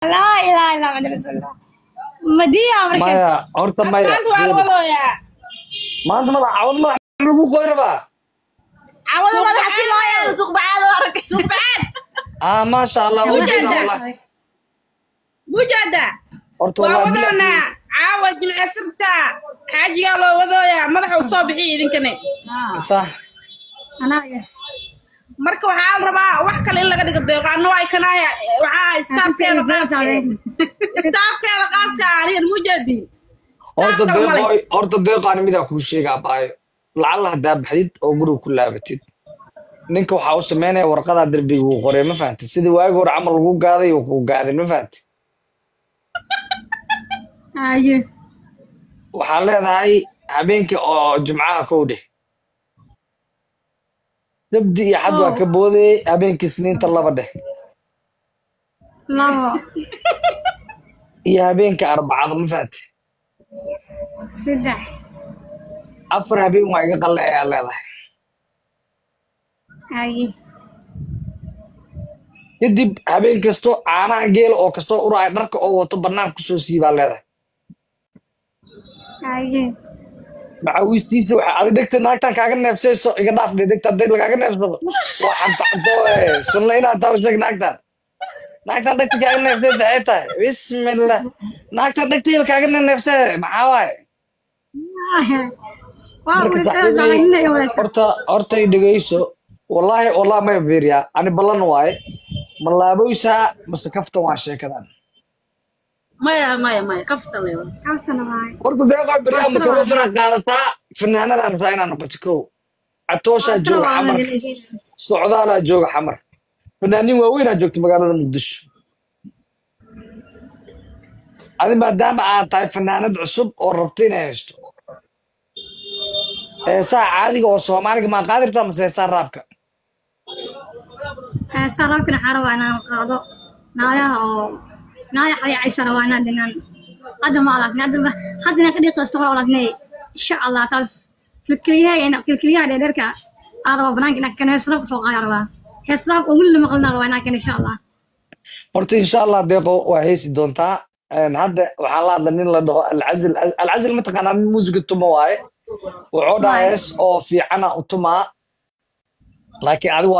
Laa ilaaha illa Muhammad rasuulullah. Madiya Maya markaas. Horta maya. Maanta waa la wadooyaa. Maanta madax cawad madax lagu qoy rabaa. Cawada Suuq madaxa si loo yaalo, suuq bacaad oo arag. Suuq bacaad. Ah, maasha Allah. Mujaada. Wallahi. Mujaada. Horta waa wallahi wadoonaa caawa Jimce Sirta, xaajigaa loo wadooyaa, madaxa u soo bixiya idinkane. Sax. Anaa Marka waxaa la rabaa wax kale in laga dhigo deeqo anna waa ikanaaya, waxaa staafkeeda qaaska, staafkeeda qaaska anigan mujaadiin. Horta Staaf kale male. Deeqo, horta deeqo, ani midaa kuu sheegaa baayo. Lacalla haddaa baxdid oo guriga ku laabatid, ninka waxaa u sameynaya warqadaa derbiga uu qoray, ma fahamtid? Sidii waagi hore camal lagu gaaday uu kuu gaaday, ma fahamtid? Aye. Waxaa leedahay habeenkii oo Jumcaha kow dheh, Sabdi iyo Xad waa ka boodayay, habeenkii Isniinta laba dheh. Labo. Iyo habeenkii Arbacada, ma fahamtid? Saddex. 4 habeen waa iga qalle ayaa leedahay. Aye. Kadib habeen kasto caanaha geela oo kasoo uraya dharka oo wato banaanka kusoo siibaa leedahay. Aye. Macawiistiisa waxa adi dhegta naagtan kaaga neefsayso iga dhaaf dhe. Dhegta hadday lagaaga neefsado waa xantaxanto sunna inaad taaba sheeg. Naagtan dhegta kaaga neefsaysa waxay tahay, bismillah, naagtan dhegtayba kaaga neefsay maxaa waaye? Waa Marka wada saaxiibay, horta i dhegeyso. Wallahi wallahi may fiiriyaa, ani ballan waaye, ma laaboysaa mase kaftan waa sheekadan? Maya, maya, maya, kaftan leedahay. Kaltana waay. Horta deeqo, beri ama kafana qaadataa, fanaanada rabtaa inaad noqoto kow. Catooshaa jooga Xamar, Socdaalaa jooga Xamar, fanaaniin waaweynaa joogta magaalada Muqdisho. Adi maadaama aad tahay fanaanad cusub oo rabta inay haysto heesaha caadiga oo Soomaaliga, maa qaadi rabtaa mase heesaha raabka? Heesaha raabkana waxaa rabaa inaan qaado naagaha oo naagaha xayacaysa rabaa inaan dhinaan. Hadda ma alaasnay, hadda inaan ka dhiiqaysto hor alaasnay, insha Allah. Taas kilkiliyaha, kilkiliyaha dheerdheerka aan rabaa banaanka inaan keeno, hees raabka soo qaada rabaa, hees raab oo weli la maqlina rabaa inaan keeno, insha Allah. Horta insha Allah deeqo waa heesi doontaa. Hadda waxaa la hadla nin la dhaho Alcazil. Alcazil mataqaanaa? Nin muusiga tuma waaye. Wuxuu dhahaa hees oo fiicana u tumaa, laakiin adigu waa